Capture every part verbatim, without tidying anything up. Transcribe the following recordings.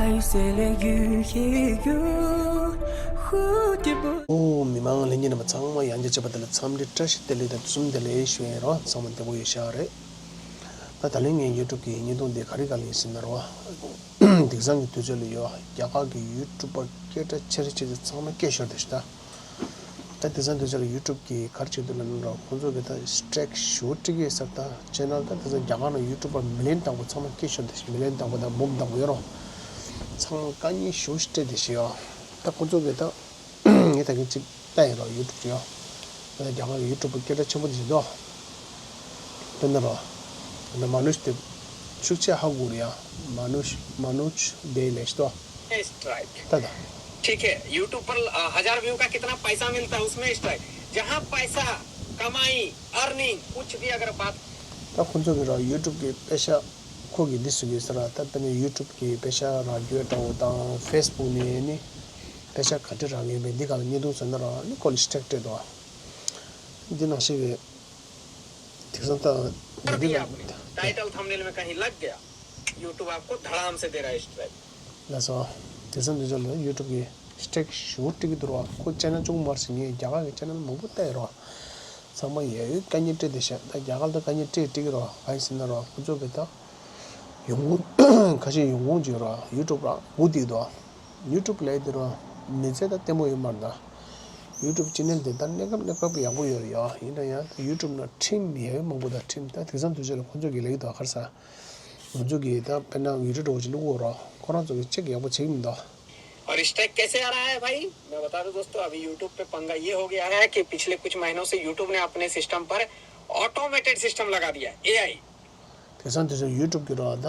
ཨོ། མི་མང་ལྷན་རྒྱས་རྣམ་པ་ཚང་མ་ཡང་བསྐྱར་བྱས་པ་དེ་ལ་འཚམས་འདྲི་བཀྲ་ཤིས་བདེ་ལེགས་དང་དུས་གསུམ་བདེ་ལེགས་ཞུ་ཡ་ཡིན་རོགས། ཚང་མ་བདེ་པོ་ཡོད་ཤག་རེད། ད་ད་ལན་ངའི་ཡུ་ཊུབ་ཀྱི་བརྙན་ཐུང་འདི་ག་རེ་ག་ལ་ཡིན་ཟེར་ན་རོ། དེང་སང་གི་དུས་ཚོད་ལ་ཡོད་རྒྱ་གར་གྱི་ཡུ་ཊུབ་པར་སྐད་གྲགས་ཆེ་རུ་ཆེ་ཚོ་ཚང་མ་སྐད་ཤོར་བསྡད་ཤག་ད། ད་དེང་སང་དུས་ཚོད་ལ་ཡུ་ཊུབ་ཀྱིས་ག་རེ་བྱེད་འདུག་ལབ་ན་རོ། ཁོང་ཚོ་གིས་ད་སི་ཊི་རའིག་ཞེ་པོ་སྤྲད་ཀྱི་ཡོད་ས་རེད། ད་ཅེ་ནལ་ད་དེང་སང་རྒྱ་གར་ནང་ཡུ་ཊུབ་པར་མི་ལི་ཡོན་དང་པོ་ཚང་མ་སྐད་ཤོར་བསྡད་ཤག་མི་ལི་ཡོན་དང་པོ་དང་འབུམ་དང་པོ་ཡོད་རོ། ཚང་མ་དཀའ་ངལ་ཞེ་པོ་ཞིག་སྤྲད་བསྡད་ཤག་ཡ། ད་ཁོང་ཚོ་གིས་ད། ངས་ད་གིན་གཅིག་བལྟས་ཡིན་རོགས། ཡུ་ཊུབ་ཅིག་ཡོད། ད་རྒྱ་གར་གྱི་ཡུ་ཊུབ་པར་སྐད་གྲགས་ཆེན་པོ་དེ་ཞིག་འདུག་དཔེར་ན་རོགས། དཔེར་ན་མ་ནུཇ་དེ་ཤུགས་ཆེ་ཧ་གོ་རེད་ཡ། མ་ནུཇ། མ་ནུཇ་དེ་ལས་ཤིག་འདུག་སི་ཊི་རའིག། ད་ད། ठीक है, YouTube पर, अ, हजार व्यू का कितना पैसा मिलता है, उसमें स्ट्राइक। जहाँ पैसा, कमाई, अर्निंग, कुछ भी अगर बात ད་ཁོང་ཚོ་གིས་རོགས་ཡུ་ཊུབ་ཀྱི་པེ་ཤ། ཁོ་གིས་འདི་ཟེར་གྱི་ཡོད་ས་རེད། ད་དཔེར་ན་ཡུ་ཊུབ་ཀྱི་པེ་ཤ་རག་རྒྱུ་འདྲ་བོ་དང་ཕེ་སི་བུག་ནས་ནི་པེ་ཤ་ག་འདྲ་རག་གི་ཡོད་པའི་འདི་སྒང་ལ་བརྙན་ཐུང་བཟོས་ན་རོགས། ནི་ཁོ་ལ་སི་ཊི་རའིག་སྤྲད་འདུག་འདི་ནང་བཞིན་གྱི་དེང་སང་ད་ངོ་དེབ། टाइटल थंबनेल में कहीं लग गया, YouTube आपको धड़ाम से दे रहा है स्ट्राइक। ལགས་སོ། དེང་སང་དུས་ཚོད་ལ་ཡུ་ཊུབ་ཀྱིས་སི་ཊི་རའིག་ཞེ་པོ་སྤྲད་ཀྱི་འདུག་རོགས། ཁོ་ཅེ་ནལ་གཅིག་པོ་མ་རེད་ཟེར། ངས་རྒྱ་གར་གྱི་ཅེ་ནལ་མང་པོ་བལྟས་རོགས། ཚང་མ་ཡ་ཡོད་དཀའ་ངལ་སྤྲད་བསྡད་ཤག་ད་རྒྱ་གར་ལ་ད་དཀའ་ངལ་སྤྲད་སྤྲད་ཀྱི་རོགས། གང་ཡིན་ཟེར་ན་རོགས། ཁོ་ཚོ་གིས་ད་ཡོང་ཁུངས་ཁ་ཤས་ཡོང་ཁུངས་ཅིག་རོགས། ཡུ་ཊུབ་རང་སྒུག་བསྡད་འདུག་ཡུ་ཊུབ་ལབ་དེ་རོགས་མི་ཚེ་ད་བརྟན་པོ་ཡོད་མ་རེད་ད། ཡུ་ཊུབ་ཅེ་ནལ་དེ་ད་གནས་སྐབས་གནས་སྐབས་ཡག་པོ་ཡོད་རེད་ཡ། ཡིན་ན་ཡང་ད་ཡུ་ཊུབ་ནང་ཁྲིམས་ཡ་ཡོད་མང་པོ་ད། ཁྲིམས་ད་དེང་སང་དུས་ཚོད་ལ་ཁོ་ཚོ་གིས་ལབ་ཀྱི་འདུག་ག་རེ་ཟེར། ང་ཚོ་གིས་ད་དཔེར་ན་བི་ཌི་ཡོ་འདྲ་བོ་ཅིག་བླུག་དགོས་རོགས། ཁོ་རང་ཚོ་གིས་ཅེག་ཡག་པོ་བྱེད་ཀྱི་མི་འདུག और स्ट्राइक कैसे आ रहा है भाई, मैं बता दूं दोस्तों, अभी YouTube पे पंगा ये हो गया है कि पिछले कुछ महीनों से YouTube ने अपने सिस्टम पर ऑटोमेटेड सिस्टम लगा दिया, एआई। དེང་སང་དུས་ཚོད་ཡུ་ཊུབ་ཀྱིས་རོགས་ད་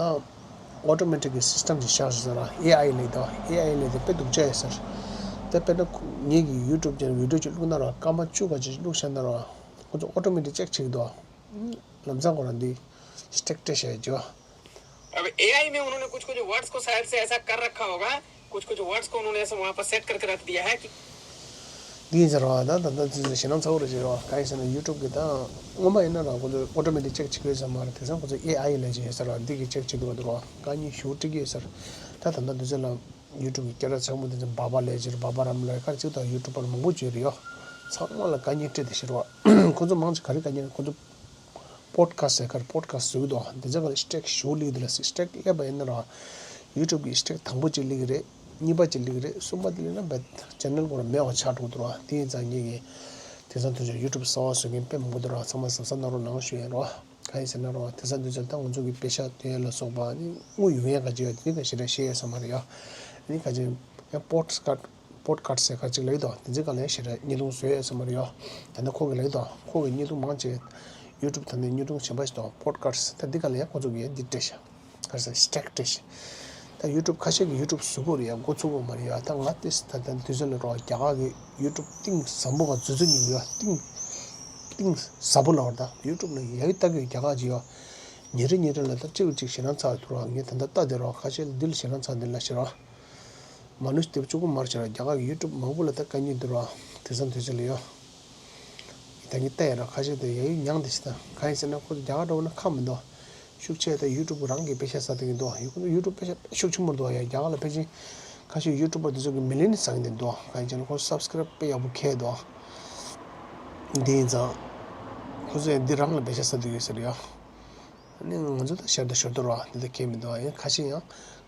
ཨོ་ཊོ་མེ་ཊིག་གི་སི་སི་ཊམ་ཅིག་བཞག་ཟེར་ར། ཨེ་ཨའི་ལབ་འདུག་ཨེ་ཨའི་ལབ་དེ་དཔེ་སྡུག་ཅག་ཡོད་ཟེར། དེ་དཔེར་ན་ངེད་ཀྱིས་ཡུ་ཊུབ་ཅན་བི་ཌི་ཡོ་ཅིག་བླུགས་ན་རོགས། སྐར་མ་བཅུ་ག་ཅིག་བླུགས་བཞག་ན་རོགས། ཁོ་ཚོ་ཨོ་ཊོ་མེ་ཊིག་ཅེག་བྱེད་ཀྱི་འདུག་ལམ་སང་ཁོ་རང་འདི་སི་ཊི་རའིག་སྤྲད་བཞག་ཡོད་ཅོ། अब एआई में उन्होंने कुछ कुछ वर्ड्स को शायद से ऐसा कर रखा होगा, कुछ कुछ वर्ड्स को उन्होंने ऐसे वहां पर सेट करके रख दिया है कि འདི་ཡིན་ཟེར་བ་ད། ད་ལྟ་དུས་ཚོད་ཞེད་སྣང་ཚ་པོ་རེད་ཟེར་བ། གང་ཡིན་ཟེར་ན་ཡུ་ཊུབ་ཀྱིས་ད་སྔོན་མ་ཡིན་ན་རང་ཁོ་ཚོས་ཨོ་ཊོ་མེ་ཊིག་ཅེག་བྱེད་ཀྱི་ཡོད་ས་མ་རེད། དེང་སང་ཁོ་ཚོས་ཨེ་ཨའི་ལབ་ཀྱི་ཡོད་ས་རེད། འདི་གིས་ཅེག་བྱེད་ཀྱི་ཡོད་རེད། དཀའ་ངལ་ཞེ་པོ་འཕྲད་ཀྱི་ཡོད་ཟེར། ད་ད་ལྟ་དུས་ཚོད་ལ་ཡུ་ཊུབ་ཀྱི་སྐད་གྲགས་ཆེན་པོ་དེ་ཚོ་བཱ་བཱ་ལབ་ཀྱི་རེད། བཱ་བཱ་རམ་ལབ་ཀྱི་རེད། ཅིག་དང་ཡུ་ཊུབ་པར་མང་པོ་ཅིག་ཡོད་རེད་ཡ། ཚང་མ་ལ་དཀའ་ངལ་འཕྲད་བསྡད་ཤག་རེད་བ། ཁོ་ཚོ་མང་ཆེ་ག་རེ་དཀའ་ངལ། ཁོ་ཚོ་པོ་ཌི་ཁ་སི་ཊི་ཟེར་ག་རེ། པོ་ཌི་ཁ་སི་ཊི་བཟོ་གི་འདུག་དེ་ཚོ་ག་ལ་སི་ཊི་རའིག་ཞེ་པོ་སླེབས་ཀྱི་འདུག་ལབ་ཟེར། སི་ཊི་རའིག་སླེབས་པ་ཡིན་ན་ར་ཡུ་ཊུབ་ཀྱིས་སི་ཊི་རའིག་དང་པོ་གཅིག་སླེབས་ཀྱི་རེད། གཉིས་པ་གཅིག་སླེབས་ཀྱི་རེད། གསུམ་པ་དེ་སླེབས་ན་བས་ཅེ་ནལ་ཁོ་རང་མེད་པ་ཆགས་འགྲོ་གི་འདུག་ར། དེ་ཡིན་ཙང་ངེད་ཀྱིས་དེང་སང་དུས་ཚོད་ཡུ་ཊུབ་གསར་པ་བཟོ་མཁན་དཔེ་མང་པོ་འདུག་ར། ཚང་མ་གཟབ་གཟབ་གནང་རོགས་གནང་ཞུ་ཡ་ཡིན་ར། གང་ཡིན་ཟེར་ན་ར་དེང་སང་དུས་ཚོད་ད་ང་ཚོ་གི་པེ་ཤག་སྟོན་ཡ་ལ་སོགས་པ་ནི་དངུལ་ཡོང་ཡ་ག་ཅིག་ཡོད་དེ་ག་ཞེ་དྲག་ཤེས་ཡ་ས་མ་རེད་ཡ། ནི་ག་ཅིག་ཡང་པོ་ཌི་ཁ་སི་ཊི། པོ་ཌི་ཁ་སི་ཊི་ཟེར་ག་ཅིག་ལབ་ཀྱི་འདུག་དེ་ཚོའི་སྒང་ལ་ཞེ་དྲག་བརྙན་ཐུང་བཟོ་ཡ་ས་མ་རེད་ཡ། ད་ལྟ་ཁོ་གིས་ལབ་ཀྱི་འདུག་ཁོ་གིས་བརྙན་ཐུང་མང་ཆེ་ཡུ་ཊུབ་ད་ནི་བརྙན་ཐུང་གཞན་པ་ཞིག་དང་པོ་ཌི་ཁ་སི་ཊི་ད་འདི་སྒང་ལ་ཡ་ཁོ་ཚོ་གིས་ཡ་འདི་སྤྲད་ཤག་ག་རེ་ཟེར། སི་ཊི་རའིག་སྤྲད་ཤག་ད་ཡུ་ཊུབ་ཁ་ཤས་ཀྱིས་ཡུ་ཊུབ་བཟོ་གི་རེད་ཡ། འགོ་ཚུགས་གི་མ་རེད་ཡ། ད་ང་དེ་ད་ལྟ་དུས་ཚོད་ལ་རོགས་རྒྱ་གར་གྱི་ཡུ་ཊུབ་གཏིང་ཟབ་པོ་ག་འཛུལ་འཛུལ་ཉན་གྱི་ཡོད། གཏིང་གཏིང་ཟབ་པོ་ལབ་པ་རེད། ད་ཡུ་ཊུབ་ནང་ཡ་ཡི་ལྟ་གི་རྒྱ་གར་གྱི་ཡོད། ཉིན་རེ་ཉིན་རེ་ལ་ད་གཅིག་གཅིག་ཞེད་སྣང་ཚ་བ་འདུག་ར། ངས་ད་ལྟ་ལྟ་བསྡད་རོགས། ཁ་ཤས་ལ་འདི་ལ་ཞེད་སྣང་ཚ་འདི་ལ་ཞེད་རོགས། མ་ནུས་དེ་གཅིག་པོ་མ་རེད་ཟེར་ར། རྒྱ་གར་གྱི་ཡུ་ཊུབ་མང་པོ་ལ་ད་དཀའ་ངལ་འདུག་ར། དེང་སང་དུས་ཚོད་ལ་ཡོད། ད་ངས་ལྟ་ཡ་ར་ཁ་ཤས་དེ་ཡ་ཡི་མྱངས་བསྡད་ཤག་ད་གང་ཡིན་ཟེར་ན་ཁོ་ཚོ་རྒྱ་གར་འདྲ་བོ་ན་ཁག་མི་འདུག་ཤུགས་ཆེ་ད་ཡུ་ཊུབ་རང་གིས་པེ་ཤ་ཟ་བསྡད་ཀྱི་འདུག་ཡུ་ཊུབ་པེ་ཤ་ཤུགས་ཆེན་པོ་འདུག་ཡ། རྒྱ་གར་ལ་ཕལ་ཆེར་ཁ་ཤས་ཡུ་ཊུབ་པ་དེ་ཚོ་གིས་མི་ལི་ཡོན་ཟ་གི་འདུག་གང་ཡིན་ཟེར་ན་ཁོ་སབ་སི་ཀ་རའིབ་དཔེ་ཡག་པོ་འཁེལ་འདུག་དེ་ཡིན་ཙང་ཁོ་ཚོས་འདི་རང་ལ་པེ་ཤ་ཟ་བསྡད་ཡོད་ཟེར་ཡ། ཨ་ནི་ང་ཚོ་ད་ཞར་དང་ཞོར་དུ་ར་འདི་ལ་འཁེལ་མི་འདུག་ཡང་ཁ་ཤས་ཡང་ང་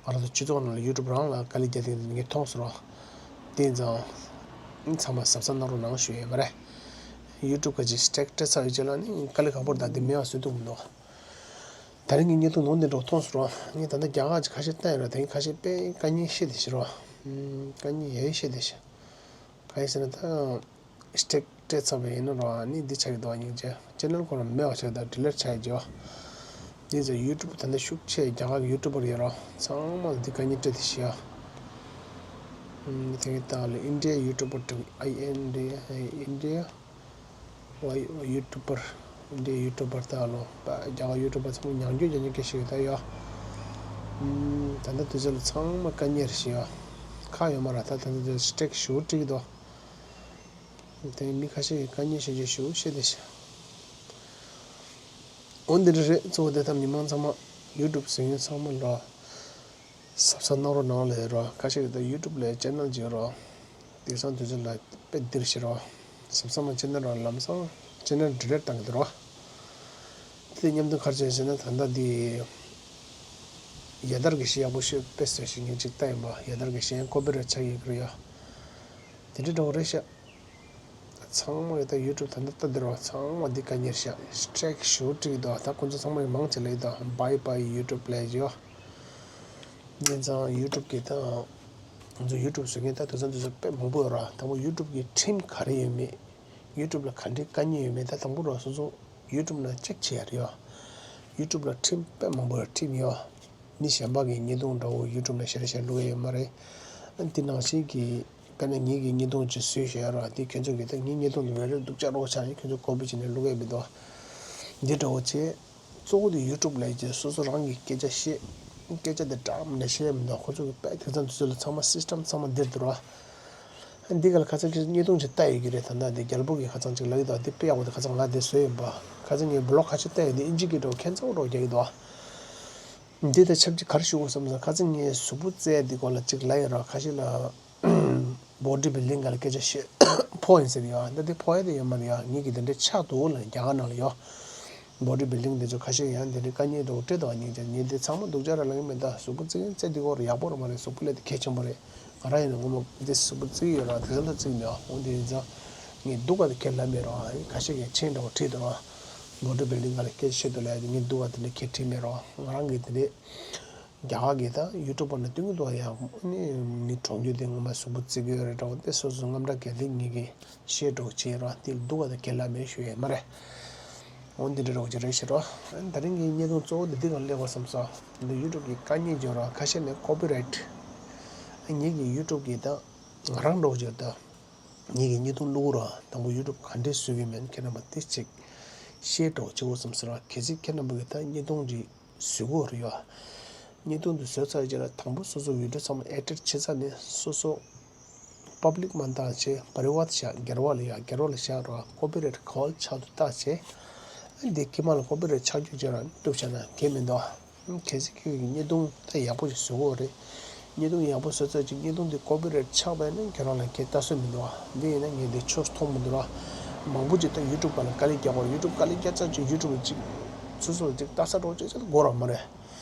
རང་ཚོ་སྤྱི་ཚོགས་ནང་ལ་ཡུ་ཊུབ་རང་ལ་དཀའ་ལས་རྒྱག་མཁན་ངས་མཐོང་སོང་ར། དེ་ཡིན་ཙང་ཚང་མ་གཟབ་གཟབ་གནང་རོགས་གནང་ཞུ་ཡས་མ་རེད། ཡུ་ཊུབ་ག་ཅིག་སི་ཊི་རའིག་སྤྲད་ཚར་ཡོད་ཅེ་ལ་ནི་དཀའ་ལས་ཁག་པོ་རེད། ད་འདི་མེད་པ་བཟོ་ཐུབ་མི་འདུག་ད་རིང་གི་བརྙན་ཐུང་ནང་འདི་འདྲ་མཐོང་སོང་ར། ངས་ད་ལྟ་རྒྱ་གར་གྱི་ཁ་ཤས་བལྟས་ཡོད་ར། དེ་ཁ་ཤས་དཔེ་དཀའ་ངལ་བཤད་བསྡད་ཤག་ར། དཀའ་ངལ་ཡ་ཡི་བཤད་བསྡད་ཤག་གང་ཡིན་ཟེར་ན་ད། སི་ཊི་རའིག་སྤྲད་ཚར་བ་ཡིན་ན་ར་ནི་འདི་ཆགས་ཀྱི་འདུག་སྙིང་རྗེ། ཅེ་ནལ་ཁོ་རང་མེད་པ་ཆགས། ད་ཌི་ལིཊ་ཆགས་ཀྱི་ཡོད། འདི་ཚོ་ཡུ་ཊུབ་ད་ལྟ་ཤུགས་ཆེ་རྒྱ་གར་གྱི་ཡུ་ཊུབ་པར་ཡོད་ར། ཚང་མ་ལ་འདི་དཀའ་ངལ་སྤྲད་དེ་ཤི་ཡ། ཨུམ། དེ་གི་ད་ལོ་ཨིན་ཌི་ཡ་ཡུ་ཊུབ་པར་འགྲིག་ཨའི་ཨེན་ཌི་ཡ། ཨིན་ཌི་ཡ་ཡུ་ཊུབ་པར། ཨིན་ཌི་ཡ་ཡུ་ཊུབ་པར་ད་ལོ། རྒྱ་གར་ཡུ་ཊུབ་པར་ཚང་མ་མྱང་རྒྱུ་རྒྱ་ཉེ་སྐད་ཤི་ཡོད་ད་ཡ། ཨུམ། ད་ལྟ་དུས་ཚོད་ལ་ཚང་མ་དཀའ་ངལ་རེད་ཤི་ཡ། ཁག་ཡོད་མ་ར། ད་ད་ལྟ་དུས་ཚོད་སི་ཊི་རའིག་ཞུ་དྲིག་དོ། དེ་མི་ཁ་ཤས་ཀྱིས་དཀའ་ངལ་ཤེས་ཀྱི་ཞུ་བཤད་དེ་ཤི། འོ་འདི་འདྲ་རེད། གཙོ་བོ་དེ་ད་མི་མང་ཚང་མ་ཡུ་ཊུབ་གཟིགས་མཁན་ཚང་མ་ལ་ གཟབ་གཟབ་གནང་རོགས་གནང་ལབ་རོགས། ཁ་ཤས་ཀྱིས་ད་ཡུ་ཊུབ་ལ་ཅེ་ནལ་བརྗེ་རོགས། དེང་སང་དུས་ཚོད་ལ་དཔེ་འདིར་བྱེད་རོགས། གཟབ་གཟབ་མ་ཅེ་ནལ་རང་ལམ་སང་ཅེ་ནལ་ཌི་ལིཊ་བཏང་གི་འདུག་རོགས། དེ་མཉམ་དུ་ག་རེ་བྱས་ཟེར་ན། ད་ལྟ་འདི་ཡ་དར་གྱི་གཞས་ཡག་པོ་ཤོད་པས་ཟེར་ཞིག་ངས་ཅིག་བལྟས་ཡིན་པ། ཡ་དར་གྱི་གཞས་ཀོ་པི་རའེ་ཊི་ཆགས་ཡོད་ཀྱི་རེད་ཡ། དེ་འདྲ་འདྲ་བོ་རེད་ཤག། ཚང་མ་གིས་ད་ཡུ་ཊུབ་ད་ལྟ་ལྟ་དེ་རོ། ཚང་མ་འདི་དཀའ་ངལ་ཤག། སི་ཊི་རའིཀ་ཞེ་པོ་སྤྲད་ཀྱི་འདུག། ད་ཁོ་ཚོ་ཚང་མ་གིས་མང་ཆེ་ལབ་ཀྱི་འདུག། བྷའི་བྷའི་ཡུ་ཊུབ་ལབ་ཀྱི་ཡོད། ཡིན་ཙང་ཡུ་ཊུབ་ཀྱི་ད་ང་ཚོ་ཡུ་ཊུབ་བཟོ་མཁན་ད་དེང་སང་དུས་ཚོད་དཔེ་མང་པོ་ཡོད་ར། དང་པོ་ཡུ་ཊུབ་ཀྱི་ཁྲིམས་ག་རེ་ཡོད་མེད། ཡུ་ཊུབ་ལ་ག་འདྲའི་དཀའ་ངལ་ཡོད་མེད་ད་དང་པོ་ར་སོ་སོ་ཡུ་ཊུབ་ནང་ཅེག་བྱེད་ཡ་རེད་ཡ། ཡུ་ཊུབ་ལ་ཁྲིམས་དཔེ་མང་པོ་ཡོད། ཁྲིམས་ཡོད། མི་གཞན་པ་གི་བརྙན་ཐུང་འདྲ་བོ་ཡུ་ཊུབ་ནང་ཞེ་དྲག་ཞེ་དྲག་བླུག་ཡ་ཡོད་མ་རེད། ཨ་འདི་ནང་བཞིན་གྱི་དཔེར་ན་ངེད་ཀྱི་བརྙན་ཐུང་ཅིག་བཟོས་བཞག་ཡོད་ར། དེ་ཁྱོད་ཚོ་གིས་ད་ངའི་བརྙན་ཐུང་འདི་རེ་རེ་སྡུག་ཅག་འདྲ་བོ་ཆགས་ཡིན། ཁྱོད་ཚོ་ཀོ་པི་བྱས་ནས་བླུག་ཡ་མི་འདུག། འདི་འདྲ་བོ་བྱས། གཙོ་བོ་དེ་ཡུ་ཊུབ་ལབ་ཀྱི་སོ་སོ་རང་གི་སྐད་ཆ་བཤད། སྐད་ཆ་དེ་འདྲ་མི་འདྲ་བཤད་ཡ་མི་འདུག། ཁོ་ཚོ་གིས་དཔེ་དེང་སང་དུས་ཚོད་ལ་ཚང་མ་སི་སི་ཊམ་ཚང་མ་འདིར་འདུག་ར། འདི་ག་ལ་ཁ་སང་ཁྱེད་བརྙན་ཐུང་ཅིག་བལྟས་ཡོད་ཀྱི་རེད། ད་ལྟ་འདི་རྒྱལ་པོ་གིས་ཁ་སང་ཅིག་ལབ་ཀྱི་འདུག། འདི་དཔེ་ཡག་པོ་འདུག། ཁ་སང་ང་འདི་བཟོས་ཡིན་པ། ཁ་སང་ངས་བི་ལོག་ཁ་ཤས་བལྟས་ཡོད། འདི་ཨིན་ཇི་སྐད་འདྲ་བོ་ཁྱད་མཚར་པོ་འདྲ་བོ་རྒྱག་གི་འདུག། འདི་དང་ཆབས་ཅིག་ག་རེ་ཞུ་དགོས་བསམ་སོང་། ཁ་སང་ངས་གཟུགས་པོ་རྩེ་ཡ་འདི་སྐོར་ལ་ཅིག་ལབ་ཡོད་ར། ཁ་ཤས་ལ་བོ་ཌི་བིལ་ཌིང་སྒང་ལ་སྐད་ཆ་བཤད་ཕོག་ཡིན་ཟེར་ཡ། འདི་འདི་ཕོག་ཡ་དེ་ཡོད་མ་རེད་ཡ། ངེད་ཀྱི་དེ་འདྲའི་ཆགས་འདུག་ལ་རྒྱ་གར་ནང་ལ་ཡོད། བོ་ཌི་བིལ་ཌིང་དེ་ཚོ་ཁ་ཤས་ཡང་དེ་འདྲའི་དཀའ་ངལ་འདྲ་བོ་སྤྲད་འདུག། ངས་ཀྱང་ངས་འདི་ཚང་མ་སྡུག་ཅག་ར་ལབ་ཀྱི་མེད། ད་གཟུགས་པོ་རྩེ་ཡིན་རྩེ་འདི་སྐོར་ཡག་པོ་ར་མ་རེད། གཟུགས་པོ་ལ་དེ་གལ་ཆེན་པོ་རེད། ང་རང་ཡིན་ན་ངོ་མ་འདི་གཟུགས་པོ་རྩེ་ཡོད་ར། དེ་ཚོ་ལ་རྩེ་མེད་ཨ། འོ་འདི་ཡིན་ཙང་ངས་སྡུག་ག་དེ་ཁས་ལེན་མེད་ར། ཁ་ཤས་ཀྱིས་མཆན་འདྲ་བོ་བྲིས་འདུག་ར། བོ་ཌི་བིལ་ཌིང་སྒང་ལ་སྐད་ཆ་བཤད་འདུག་ལབ་ཡ་དེ་ངས་སྡུག་ག་དེ་འདྲ་ཁས་བྲིས་མེད་ར། ང་རང་གིས་དེ་འདྲའི་རྒྱ་གར་གྱི་ད་ཡུ་ཊུབ་པ་ནང་སྟོན་གྱི་འདུག་ཡ། ཨ་ནི་མི་གྲོངས་རྒྱུ་དེ་ངོ་མ་གཟུགས་པོ་རྩེ་གི་ཡོད་རེད་འདྲ་བོ་དེ་སོ་སོ་དངངས་སྐྲག་གི་དེ་ངེད་ཀྱིས་ཤེར་འདྲ་བོ་བྱས་ར། དེ་ལ་སྡུག་ག་དང་ཁས་ལེན་མེད་ཞུ་ཡས་མ་རེད། འོ་འདི་འདྲ་འདྲ་བོ་ཅིག་རེད་ཤག་ར། ད་རིང་གི་བརྙན་ཐུང་གཙོ་བོ་དེ་འདི་ག་སླེབས་པ་བསམ་སོང་། འདི་ཡུ་ཊུབ་ཀྱི་དཀའ་ངལ་བརྗོད་ར། ཁ་ཤས་ནས་ཀོ་པི་རའེ་ཊི། ངེད་ཀྱི་ཡུ་ཊུབ་ཀྱི་ད་ང་རང་འདྲ་བོ་བརྗོད་ད། ངེད་ཀྱི་བརྙན་ཐུང་བླུག་ར། དང་པོ་ཡུ་ཊུབ་ག་འདྲས་བཟོ་གི་མིན་ཁྱེད་རྣམ་པ་དེ་ཅིག་ཤེར་འདྲ་བོ་བྱེད་དགོས་བསམ་སོང་ར། གལ་སྲིད་ཁྱེད་རྣམ་པ་གིས་ད་བརྙན་ཐུང་འདི་བཟོ་གི་ཡོད་རེད་ཡ། བརྙན་ཐུང་འདི་བཟོས་ཚར་རྗེས་ལ་དང་པོ་སོ་སོ་བི་ཌི་ཡོ་ཚང་མ་ཨེ་ཌིཊ་བྱས་ཚར་ནས་སོ་སོ་པབ་ལིག་མ་བཏང་བྱས་པ་རི་ཝར་ཌ་བཞག། སྒེར་བ་ལ་ཡ། སྒེར་བ་ལ་བཞག་ར། ཀོ་པི་རའེ་ཊི་ག་པར་ཆགས་འདུག་བལྟས་བྱས། འདི་དཀྱིལ་མ་ལ་ཀོ་པི་རའེ་ཊི་ཆགས་རྒྱུ་བྱས་ར་བཏུབ་བྱས་ན་འགྲིག་མི་འདུག། གལ་སྲིད་ཁྱོད་ཀྱིས་བརྙན་ཐུང་ད་ཡག་པོ་ཞིག་བཟོ་དགོས་རེད། བརྙན་ཐུང་ཡག་པོ་བཟོས་ཚར་རྗེས་བརྙན་ཐུང་འདི་ཀོ་པི་རའེ་ཊི་ཆགས་པ་ཡིན་ན་ཁྱོད་རང་ལ་ཁྱད་ལྟ་སྲོལ་མི་འདུག་ཨ། འདི་ཡིན་ན་ངས་འདི་ཆོས་མཐོང་མི་འདུག་ར། མང་པོ་ཅིག་ད་ཡུ་ཊུབ་སྒང་ལ་དཀའ་ལས་རྒྱག་དགོས་རེད། ཡུ་ཊུབ་དཀའ་ལས་རྒྱག་ཚར་རྗེས་ཡུ་ཊུབ་ལ་ཅིག་སོ་སོ་ལ་ཅིག་ལྟ་ས་འདྲ་བོ་ཅིག་ཅིག་དགོས་ར་མ་རེད།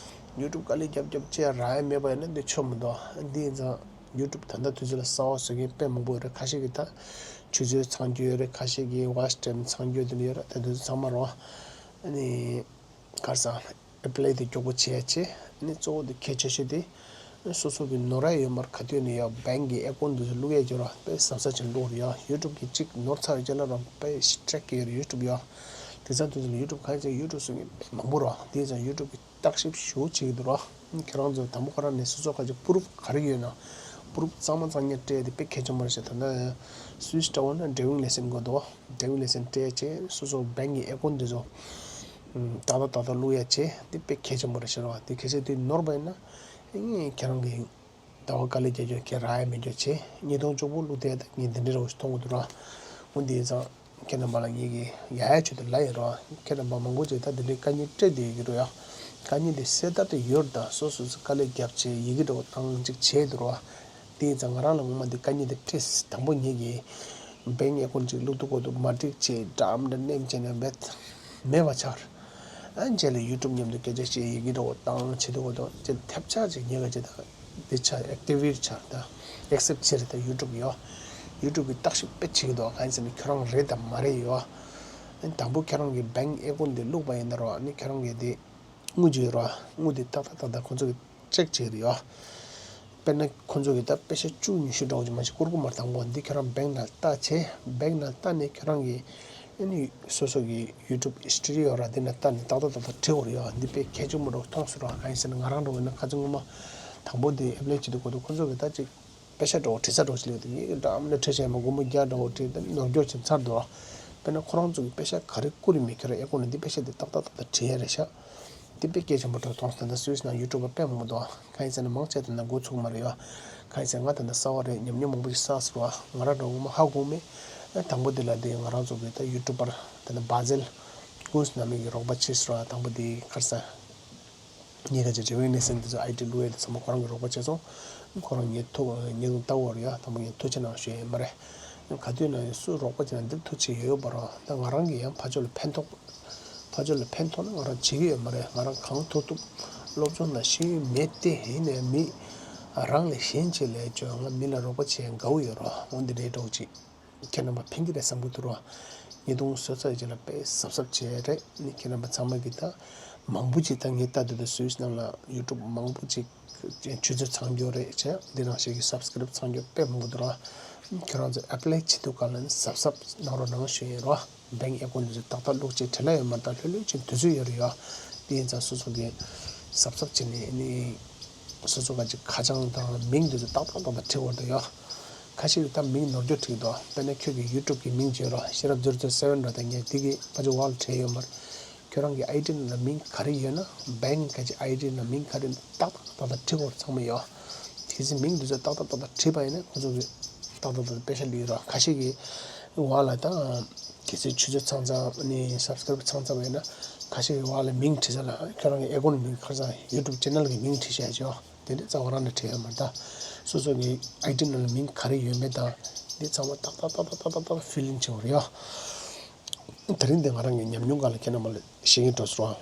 ཡུ་ཊུབ་དཀའ་ལས་རྒྱབ་རྒྱབ་བྱས་རག་ཡ་མེད་པ་ཡིན་ན་འདི་ཆོས་མི་འདུག་ཨ། འདི་ཡིན་ཙང་ཡུ་ཊུབ་ད་ལྟ་དུས་ཚོད་ལ་གསར་པ་བཟོ་མཁན་དཔེ་མང་པོ་ཡོད་རེད། ཁ་ཤས་ཀྱིས་ད་ཆུ་ཚོད་ཚང་རྒྱུ་ཡོད་རེད། ཁ་ཤས་ཀྱིས་ཝ་ཆི་ཊའིམ་ཚང་རྒྱུ་དེ་འདྲ་ཡོད་རེད། ད་དུས་ཚོད་ཚང་མ་རོ། ཨ་ནི། ག་རེ་ཟེར། ཨེ་པི་ལའི་དེ་མགྱོགས་པོ་བྱེད་ཡ་བྱེད། ཨ་ནི་གཙོ་བོ་དེ་གལ་ཆེ་ཤོས་དེ། སོ་སོ་གི་ནོར་ཡ་ཡོད་མ་རེད། ག་དུས་ནས་ཡ་བེང་གི་ཨེ་ཀོན་དེ་ཚོ་བླུག་ཡ་ཡོད་ར། དཔེ་གཟབ་གཟབ་བྱས་བླུག་ར་ཡ། ཡུ་ཊུབ་གི་གཅིག་ནོར་ཚར་རྗེས་ལ་རང་དཔེ་སི་ཊི་རེག་གི་ཡོད་རེད་ཡུ་ཊུབ་ཡ། དེང་སང་དུས་ཚོད་ལ་ཡུ་ཊུབ་གང་ཡིན་ཟེར་ཡུ་ཊུབ་བཟོ་མཁན་དཔེ་མང་པོ་ར། དེ་ཙང་ཡུ་ཊུབ་གི་བརྟག་ཞིབ་ཞེ་པོ་བྱེད་ཀྱི་འདུག་ར། ཁྱེད་རང་ཚོ་དང་པོ་ཁོ་རང་ནས་སོ་སོ་ག་ཅིག་པུ་རུབ་ག་རེ་ཡོད་ན། པུ་རུབ་གཙང་མ་གཙང་རྐྱང་སྤྲད་དེ་དཔེ་གལ་ཆེན་པོ་རེད་ཤག། ད་ལྟ་སུད་སི་འདྲ་བོ་ན་ཌ་རའི་ཝིང་ལའི་སེན་སི་དགོས་འདུག། ཌ་རའི་ཝིང་ལའི་སེན་སི་སྤྲད་བྱས་སོ་སོ་བེང་གི་ཨེ་ཀོན་དེ་ཚོ་ཏག་ཏག་ཏག་ཏག་བླུག་ཡ་བྱས། དེ་དཔེ་གལ་ཆེན་པོ་རེད་ཤག་ར། དེ་གལ་སྲིད་དེ་ནོར་བ་ཡིན་ན་ཁྱེད་རང་གི་ཟླ་བ་དཀའ་ལས་རྒྱག་རྒྱུ་ཁྱེད་རག་ཡ་མེད་རྒྱུ་བྱས། བརྙན་ཐུང་གཅིག་པོ་བླུགས་བསྡད་ད་ངས་འདི་འདྲ་ར་བོ་ཞིག་མཐོང་གི་འདུག་ར། འོ་འདི་ཡིན་ཙང་། ཁྱེད་རྣམ་པ་ལ་ངེད་ཀྱིས་ཡ་ཡ་ཆོད་དུ་ལབ་ཡིན་རོགས། ཁྱེད་རྣམ་པ་མང་པོ་ཅིག་ད་འདི་འདྲའི་དཀའ་ངལ་སྤྲད་བསྡད་ཡོད་ཀྱི་རེད་ཡ། དཀའ་ངལ་འདི་སེལ་ཐབས་དེ་ཡོད་རེད། ད་སོ་སོ་སོ་དཀའ་ལས་བརྒྱབ་བྱས་ཡི་གེ་འདྲ་བོ་བཏང་ཅིག་བྱས་འདུག་རོགས། དེ་ཡིན་ཙང་ང་རང་ལ་ངོ་མ་འདི་དཀའ་ངལ་འདི་འཕྲད། དང་པོ་ངེད་ཀྱིས་བེང་ཨེ་ཀོན་ཅིག་བླུག་ཐུབ་ཀྱི་འདུག། མ་འགྲིག་བྱས་འདྲ་མི་འདྲ་ནེམ་བྱས་ནས་མེད་མེད་པ་ཆགས། ཨ་རྗེས་ལ་ཡུ་ཊུབ་མཉམ་དུ་སྐད་ཆ་བཤད་ཡི་གེ་འདྲ་བོ་བཏང་བྱེད་ཐུབ་ཀྱི་འདུག། ཅེས་ཐབས་ཆག་ཅིག་ཉེ་ག་ཅིག་ད། འདི་ཆ་ཨེག་ཊི་ཝེ་ཊི་བྱས་ད། ཨེག་སེབ་བྱས་རེད། ད་ཡུ་ཊུབ་ཡོད། ཡུ་ཊུབ་གིས་བརྟག་ཞིབ་དཔེ་བྱེད་ཀྱི་འདུག། གང་ཡིན་ཟེར་ན་ཁྱོད་རང་རེད་དམ་མ་རེད་ཡོད། དང་པོ་ཁྱོད་རང་གིས་བེང་ཨེ་ཀོན་འདི་བླུགས་པ་ཡིན་ད་རོགས། ཨ་ནི་ཁྱོད་རང་གིས་དེ་དངུལ་ཅིག་ཡོད་རོགས། དངུལ་དེ་ཏག་ཏག་ཏག་ཏག་ཁོ་ཚོ་གིས་ཅེག་བྱེད་ཀྱི་རེད་ཡོད། དཔེར་ན་ཁོ་ཚོ་གིས་ད་པེ་ཤ་བཅུ་ཉི་ཤུ་འདྲ་བོ་ཅིག་མ་གཏོགས་བསྐུར་གྱི་མ་རེད། དང་པོ་འདི་ཁྱོད་རང་བེང་ནང་ལྟ་བྱས། བེང་ནང་ལྟ་ནས་ཁྱོད་རང་གིས། ཨ་ནི་སོ་སོ་གི་ཡུ་ཊུབ་ཧི་སི་ཊོ་རི་ཡོད་ར། དེ་ནས་ལྟ་ནས་ཏག་ཏག་ཏག་ཏག་བྲིས་དགོས་རེད་ཡ། འདི་དཔེ་གལ་ཆེན་པོ་འདྲ་བོ་མཐོང་སོང་ར། གང་ཡིན་ཟེར་ན་ང་རང་འདྲ་བོ་ཡིན་ན་ཁ་སང་སྔོན་མ་དང་པོ་དེ་ཨེ་པ་ལའི་བྱེད་དུས་སྐབས་དུ་ཁོ་ཚོ་གིས་ད་ཅིག་པེ་ཤ་འདྲ་བོ་བྲི་ས་འདྲ་བོ་ཞིག་སླེབས་འདུག། ངས་འདྲ་མི་འདྲ་བྲིས་བྱས་མ་སྒོར་མོ་བརྒྱ་འདྲ་བོ་བྲིས་ཏེ་ནོར་འཁྱོག་བྱས་ཚར་འདུག་ར། དཔེར་ན་ཁོ་རང་ཚོ་གིས་པེ་ཤ་ག་རེ་བསྐུར་ཡོད་མེད་ཁྱོད་རང་ཨེ་ཀོན་ནང་འདི་པེ་ཤ་དེ་ཏག་ཏག་ཏག་ཏག་བྲིས་ཡ་རེད་ཤག། དེ་དཔེ་གལ་ཆེན་པོ་འདྲ་བོ་མཐོང་སོང་། ད་ལྟ་སུད་སི་ནང་ཡུ་ཊུབ་པ་དཔེ་མང་པོ་འདུག། གང་ཡིན་ཟེར་ན་མང་ཆེ་དེ་ན་འགོ་ཚུགས་མ་རེད་ཡ། གང་ཡིན་ཟེར་ན་ང་ད་ལྟ་གསར་པ་རེད། ཉམས་མྱོང་མང་པོ་ཞིག་བསགས་སོང་བ། ང་རང་འདྲ་བོ་ངོ་མ་ཧ་གོ་མེད། ཨ་དང་པོ་དེ་ལ་དེ་ང་རང་ཚོ་གི་ད་ཡུ་ཊུབ་པར་དེ་ན་བྷ་ཟེལ་ཀུན་སི་ནང་མི་གི་རོགས་པ་བྱས་སོང་བ། དང་པོ་དེ་ག་རེ་ཟེར། ངས་ཁ་ཅིག་རེ་ཝེ་ནེ་སན་དེ་ཚོ་ཨའི་ཌི་བླུགས་ཡས་དེ་ཚང་མ་ཁོ་རང་གིས་རོགས་པ་བྱས་སོང་། ཁོ་རང་ངས་ཐུགས་ངས་ལྟ་བར་ཡ་དང་པོ་ངས་ཐུགས་རྗེ་གནང་ཞུ་ཡས་མ་རེད། ག་དུས་ན་ཡང་སུ་རོགས་པ་བྱས་ན་འདིར་ཐུགས་རྗེ་ཡོད་ཡོད་པ་རང་ད་ང་རང་གིས་ཡང་ཕར་ཕྱོགས་ལ་ཕན་ཐོགས། ཕར་ཕྱོགས་ལ་ཕན་ཐོགས་ན་ང་རང་བྱེད་ཀྱི་ཡོད་མ་རེད། ང་རང་གང་ཐུབ་ཐུབ་སློབ་སྦྱོང་དང་ཤེས་ཡོན་མེད་དེ་ཡིན་ནའི་མི་རང་ལས་གཞན་གཅིག་ལས་ཅོ་ང་མི་ལ་རོགས་པ་བྱེད་དགའ་བོ་ཡོད་རོགས་འོ་འདི་འདྲའི་གྲོགས་ཅིག་ཁྱེད་རྣམ་པ་ཕན་གྱི་རེད་བསམ་གྱི་འདུག་རོགས། ཉེས་རྡུང་བཟོས་ཚར་རྗེས་ལ་དཔེ་གཟབ་གཟབ་བྱས་རེད་ནི་ཁྱེད་རྣམ་པ་ཚང་མ་གིས་ད་མང་པོ་ཅིག་ད་ངས་ལྟ་དུས་ད་སུད་སི་ནང་ལ་ཡུ་ཊུབ་མང་པོ་ཅིག་ཆུ་ཚོད་ཚང་རྒྱུ་རེད་བྱས་འདི་ནང་བཞིན་གྱི་སབ་སི་ཀ་རབ་ཚང་རྒྱུ་དཔེ་མང་པོ་འདུག་རོགས། ཁྱེད་རང་ཚོས་ཨེ་པ་ལའི་བྱེད་དུས་ག་ལ་ནི་གཟབ་གཟབ་གནང་རོགས་གནང་ཞུ་ཡིན་རོགས། བེང་ཨེ་ཀོན་འདི་ཚོ་ཏག་ཏག་བླུགས་བྱས་བྲེལ་ལ་ཡོད་མ་རེད། ད་ལྷོད་ལྷོད་ཅིག་དུས་ཚོད་ཡོད་རེད་ཡ། དེ་ཡིན་ཙང་སོ་སོ་གི་གཟབ་གཟབ་བྱས་ནས་ནི་སོ་སོ་ག་ཅིག་ཁ་བྱང་དང་མིང་འདི་ཚོ་ཏག་ཏག་ཏག་ཏག་བྲིས་དགོས་འདུག་ཡ། ཁ་ཤས་ཀྱིས་ད་མིང་ནོར་འགྱོ་བྲིས་འདུག་དཔེར་ན་ཁྱོད་ཀྱི་ཡུ་ཊུབ་ཀྱི་མིང་བརྗོད་རོགས་ཤེས་རབ་ཛེ་རོ་ཛེ་རོ་སེ་བེན་རོགས་དང་ངས་འདི་གི་ཕ་ཆུ་ཝལ་བྲིས་ཡོད་མ་རེད། ཁྱོད་རང་གི་ཨའི་ཌི་ནང་ལ་མིང་ག་རེ་ཡོད་ན་བེང་ག་ཅིག་ཨའི་ཌི་ནང་མིང་ག་རེ་ཏག་ཏག་ཏག་ཏག་བྲིས་དགོས་ཚང་མ་ཡོད། གལ་སྲིད་མིང་འདི་ཚོ་ཏག་ཏག་ཏག་ཏག་བྲིས་པ་ཡིན་ན་ཁོང་ཚོ་གི་ཏག་ཏག་ཏག་ཏག་པེ་ཤ་ལི་རོགས། ཁ་ཤས་ཀྱིས་ཝལ་ལ་ད་གལ་སྲིད་ཆུ་ཚོད་ཚང་ཚང་ནི་སབ་སི་ཀ་རབ་ཚང་ཚང་ཡིན་ན་ཁ་ཤས་ཀྱིས་ཝལ་ལ་མིང་བྲིས་ས་ལ་ཁྱོད་རང་གི་ཨེ་ཀོན་མིང་ཁ་སང་ཡུ་ཊུབ་ཅེ་ནལ་གི་མིང་བྲིས་བཞག་ཅིག་ཡོད། དེ་འདྲའི་རྩ་བ་རང་ནས་བྲིས་ཡོད་མ་རེད། ད་སོ་སོ་གི་ཨའི་ཌི་ནང་ལ་མིང་ག་རེ་ཡོད་མེད་དང་འདི་ཚང་མ་ཏག་ཏག་ཏག་ཏག་ཏག་ཏག་ཏག་ཕིལ་ལིང་བྱེད་དགོས་རེད་ཡ། དེ་རིང་འདི་ང་རང་གི་ཉམས་མྱོང་སྒང་ལ་ཁྱེད་རྣམ་པ་ལ་བཤད་ཀྱི་འགྲོ་སོང་།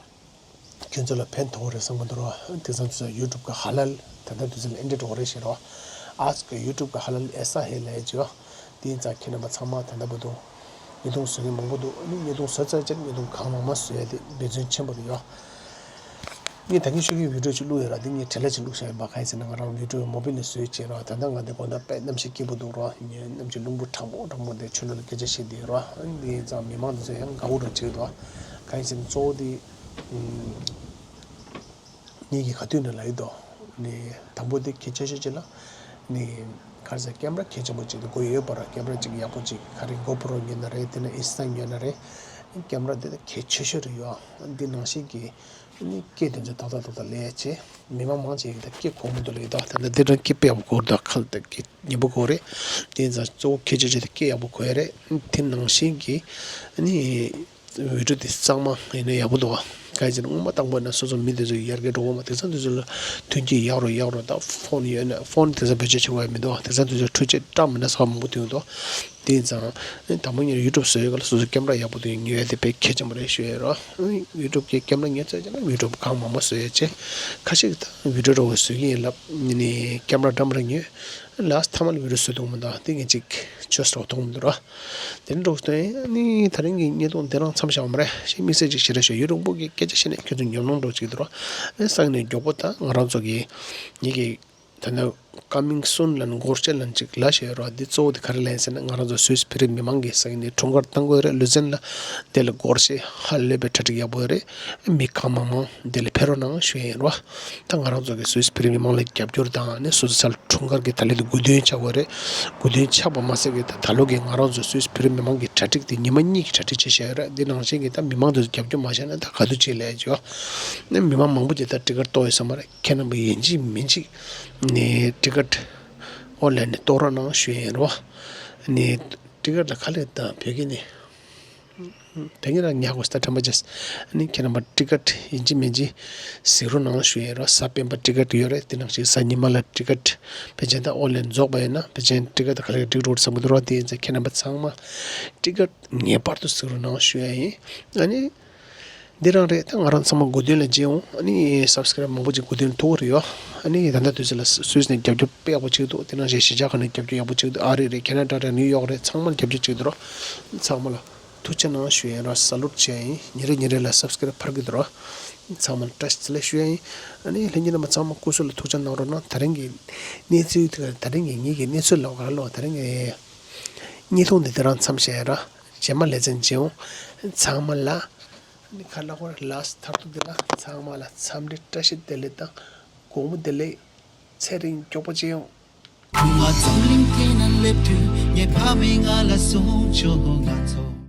ཁྱོད་ཚོ་ལ་ཕན་ཐོགས་རེད་བསམ་གྱི་འདུག་རོགས། དེང་སང་དུས་ཚོད་ཡུ་ཊུབ་ཀྱི་ཧ་ལ་ལ་ད་ལྟ་དུས་ཚོད་ལ་ཨེ་འདྲ་འགྲོ་གི་རེད་ཤེས་རོགས། ཨཱཇ་ཀ་ཡུ་ཊུབ་ཀྱི་ཧ་ལ་ལ་ཨེ་ས་ཧེ་ལ་ཡ་ཅིག་ཡོད། དེ་ཡིན་ཙང་ཁྱེད་རྣམ་པ་ཚང་མ་ད་ལྟ་བར་དུ་ཉེས་རྡུང་བཟོ་མཁན་མང་པོ་འདུག་ཨ་ནི་ཉེས་རྡུང་བཟོས་ཚར་རྗེས་ཉེས་རྡུང་གང་མང་མང་བཟོ་ཡ་དེ་འབད་བརྩོན་ཆེན་པོ་རེད་ཡོད། ངས་ད་གིན་ཤོད་ཀྱི་བི་ཌིའོ་ཅིག་བླུགས་ཡོད་ར། འདི་ངས་བྲེལ་ལ་ཅིག་བླུགས་བཞག་ཡིན་པ། གང་ཡིན་ཟེར་ན་ང་རང་བི་ཌིའོ་མོ་བི་ལ་བཟོས་བྱས་ར། ད་ལྟ་ང་འདི་དགོང་དག་དཔེ་གནམ་གཤིས་སྐྱིད་པོ་འདུག་ར། ངས་གནམ་གཤིས་རླུང་བུ་དྲག་པོ་དྲག་པོ་འདི་ཆུ་ནང་ལ་སྐད་ཆ་བཤད་བསྡད་ཡོད་ར། འདི་ཡིན་ཙང་མི་མང་འདི་ཚོ་ཡང་དགའ་བོ་འདྲ་བྱེད་ཀྱི་འདུག་གང་ཡིན་ཟེར་ན་གཙོ་བོ་འདི་ངེད་ཀྱིས་ག་དུས་ནས་ལབ་ཡོད་དོ། ནི་དང་པོ་དེ་གལ་ཆེ་ཤོས་ཅིག་ལ། ནི་ག་རེ་ཟེར་ཀེམ་ར་གལ་ཆེན་པོ་ཅིག་དགོས་ཡོད་པ་ར། ཀེམ་ར་ཅིག་ཡག་པོ་ཅིག་ག་རེ་གོ་པྲོ་ཉོས་ན་རེད། དེ་ན་ཨིན་སི་ཊ་ཉོས་ན་རེད། ཀེམ་ར་དེ་གལ་ཆེ་ཤོས་རེད་ཡོད། འདི་ནང་བཞིན་གྱི་ནི་སྐད་དེ་ཚོ་ཏག་ཏག་ཏག་ཏག་ལས་ཡ་ཆེ། མི་མང་མང་ཆེ་ཡིན་ད་སྐད་གོ་མི་འདུག་ལས་ཡོད་དོ། ད་ལྟ་དེ་རང་སྐད་དཔེ་ཡག་པོ་གོ་རེད་དོ། ཁ་ལ་ད་སྐད་སྙན་པོ་གོ་རེད། དེ་ཡིན་ཙང་གཙོ་བོ་གལ་ཆེ་ཤོས་དེ་སྐད་ཡག་པོ་གོ་ཡ་རེད། དེ་ནང་བཞིན་གྱི་ནི། བི་ཌིའོ་དེ་གཙང་མ་ཡིན་ན་ཡག་པོ་འདུག་བ། གང་ཡིན་ཟེར་ན་སྔོན་མ་བཏང་པ་ན་སོ་སོ་མི་དེ་ཚོ་ཡར་རྒྱས་འགྲོ་གི་མ། དེང་སང་དེ་ཚོ་ལ་མཐུན་རྐྱེན་ཡག་རུ་ཡག་རུ་དང་ཕོན་ཡོད་ན་ཕོན་དེང་སང་བེད་སྤྱོད་བྱེད་དགོས་ཡ་མི་འདུག་བ། དེང་སང་དེ་ཚོ་འཕྲུལ་ཆས་བཀྲ་མི་སྣ་ཚང་མང་པོ་ཐོན་འདུག་དེ་ཡིན་ཙང་དང་པོ་ཉིད་ཡུ་ཊུབ་བཟོ་ཡོད་ག་ལ་སོ་སོ་ཀེམ་ར་ཡག་པོ་དེ་ཉོ་ཡ་དེ་དཔེ་གལ་ཆེན་པོ་རེད་ཞུ་ཡ་རོ། ཡུ་ཊུབ་ཀྱི་ཀེམ་ར་ཉོས་ཚར་རྗེས་ན་ཡུ་ཊུབ་གང་མང་མང་བཟོ་ཡ་བྱས། ཁ་ཤས་ཀྱིས་ད་བི་ཌིའོ་འདྲ་བོ་བཟོ་གི་ཡིན་ལབ་ནི་ཀེམ་ར་འདྲ་མི་འདྲ་ཉོས། ལཱསི་ཊི་མཐའ་མ་ལ་བི་ཌིའོ་བཟོ་ཐུབ་མི་འདུག་དེ་ངས་ཅིག་ཆོས་སོགས་མཐོང་མི་འདུག་ར། དེ་འདྲ་འགྲོ་སྟེ་ནི་ད་རིང་གི་བརྙན་ཐུང་འདི་རང་མཚམས་བཞག་པ་མ་རེད། ཞེ་དམིགས་བསལ་ཅིག་ཞེ་དྲག་ཞུ་ཡུན་རིང་པོ་གི་སྐད་ཆ་བཤད་ནས་ཁྱོད་ཚོ་ཉོབ་སྣང་འགྲོ་ཅིག་འདུག་ར། ཨེ་སང་ནས་མགྱོགས་པོ་ད་ང་རང་ཚོ་གི་ངེད་ཀྱི་ད་ནི་ཀ་མིང་སུན་ལ་ནི་སྒོར་གཞས་ལ་ནི་ཅིག་ལབ་བཞག་ཡོད་ར། འདི་གཙོ་བོ་དེ་ག་རེ་ལབ་ཡིན་ཟེར་ན་ང་རང་ཚོ་སུད་སི་བོད་རིགས་མི་མང་གི་སང་ནས་འཁྲུངས་སྐར་བཏང་དགོས་རེད། ལུ་ཛན་ལ་དེ་ལ་སྒོར་གཞས་ཧ་ལས་པའི་གྲ་སྒྲིག་ཡག་པོ་ཡོད་རེད། མི་གང་མང་མང་དེ་ལ་ཕེབས་རོགས་གནང་ཞུ་ཡ་ཡིན་རོ། ད་ང་རང་ཚོ་གི་སུད་སི་བོད་རིགས་མི་མང་ལ་རྒྱབ་སྐྱོར་དང་ནི་སོ་སོ་ཚ་ལ་འཁྲུངས་སྐར་གྱི་ད་ལན་དུ་དགུ་སྟོན་ཆགས་དགོས་རེད། དགུ་སྟོན་ཆགས་པ་མ་ཟད་ཀྱི་ད་ད་ལོ་གི་ང་རང་ཚོ་སུད་སི་བོད་རིགས་མི་མང་གི་གྲ་སྒྲིག་དེ་ཉི་མ་གཉིས་ཀྱི་གྲ་སྒྲིག་བྱས་བཞག་ཡོད་རེད། འདི་ནང་བཞིན་གྱི་ད་མི་མང་དེ་ཚོ་རྒྱབ་སྐྱོར་མ་བྱས་ན་ད་ག་དུས་བྱེད་ལས་ཀྱི་ཡོད། ནི་མི་མང་མང་པོ་ཅིག་ད་ཊི་ཀེཊ་གཏོང་ཡོད་ས་མ་རེད། ཁྱེད་རྣམ་པ་ཡིན་གཅིག་མིན་གཅིག་ནི་ཊི་ཀེཊ་ཨོན་ལན་ནས་གཏོང་རོགས་གནང་ཞུ་ཡ་ཡིན་རོ། ནི་ཊི་ཀེཊ་ལ་ག་ལེར་ད་བོད་སྐད་ནས། དེ་ཉིད་ལ་ཉག་གོ་སྟ་དྲན་པ་བྱས། ཨ་ནི་ཁྱེད་རྣམ་པ་ཊི་ཀེཊ་ཡིན་གཅིག་མིན་གཅིག་གཟིགས་རོགས་གནང་ཞུ་ཡས་རོགས། གཟའ་སྤེན་པ་ཊི་ཀེཊ་ཡོད་རེད། དེ་ནང་བཞིན་གཟའ་ཉི་མ་ལ་ཊི་ཀེཊ་ཕལ་ཆེར་ད་ཨོན་ལན་རྫོགས་པ་ཡིན་ན་ཕལ་ཆེར་ཊི་ཀེཊ་ད་ག་ལེར་སྒྲིག་འགྲོ་བསམ་གྱི་འདུག་རོགས། དེ་ཡིན་ཙང་ཁྱེད་རྣམ་པ་ཚང་མ་ཊི་ཀེཊ་ངེས་པར་དུ་གཟིགས་རོགས་གནང་ཞུ་ཡས་ཡིན། ཨ་ནི་འདི་རང་རེད། ད་ང་རང་ཚང་མ་དགུ་སྟོན་ལ་མཇལ་འོང་། ཨ་ནི་སབ་སི་ཀ་རབ་མང་པོ་ཅིག་དགུ་སྟོན་ཐུག་གི་རེད་ཡོད། ཨ་ནི་ད་ལྟ་དུས་ཚོད་ལ་སུད་སི་ནས་རྒྱབ་སྐྱོར་དཔེ་ཡག་པོ་བྱེད་ཀྱི་འདུག་དེ་ནང་བཞིན་གཞིས་ཆགས་ཁག་ནས་རྒྱབ་སྐྱོར་ཡག་པོ་བྱེད་ཀྱི་འདུག་ཨ་རི་རེད། ཁེ་ན་ཌ་རེད། ནིའུ་ཡོག་རེད། ཚང་མ་ལ་རྒྱབ་སྐྱོར་བྱེད་ཀྱི་འདུག་རོགས། ཚང་མ་ལ། ཐུགས་རྗེ་གནང་ཞུ་ཡ་ཡིན་རོགས། ས་ལུད་བྱེད་ཡ་ཡིན། ཉིན་རེ་ཉིན་རེ་ལ་སབ་སི་ཀ་རབ་འཕར་གྱི་འདུག་རོགས། ཚང་མ་ལ་བཀྲ་ཤིས་བདེ་ལེགས་ཞུ་ཡ་ཡིན། ཨ་ནི་ལྷན་རྒྱས་རྣམ་པ་ཚང་མ་སྐུ་གཟུགས་ལ་ཐུགས་ཅག་གནང་རོགས་གནང་། ད་རིང་གི་གནས་ཚུལ་དེ་ག་ད་རིང་གི་ངེད་ཀྱི་གནས་ཚུལ་ལ་ག་རེ་ལབ། ད་རིང་གི་བརྙན་ཐུང་འདི་དེ་རང་མཚམས་བཞག་ཡ་ར། རྗེས་མ་ལེ་ཚན་མཇལ་འོང་། ཚང་མ་ལ་ཨ་ནི་ཁ་ལག་ཁོ་ར་ལ་མཐར་ཐུག་འདི་ལ་ཚང་མ་ལ་འཚམས་འདྲི་བཀྲ་ཤིས་བདེ་ལེགས་དང་དགོང་མོ་བདེ་ལེགས། ཚེ་རིང་མགྱོགས་པོ་མཇལ་ཡོང་། ཁུ་མ་འཛམ་གླིང་སྟེང་ན་སླེབས་དུས་ངའི་ཕ་མས་ང་ལ་གསུངས་བྱུང་། ང་ཚོ་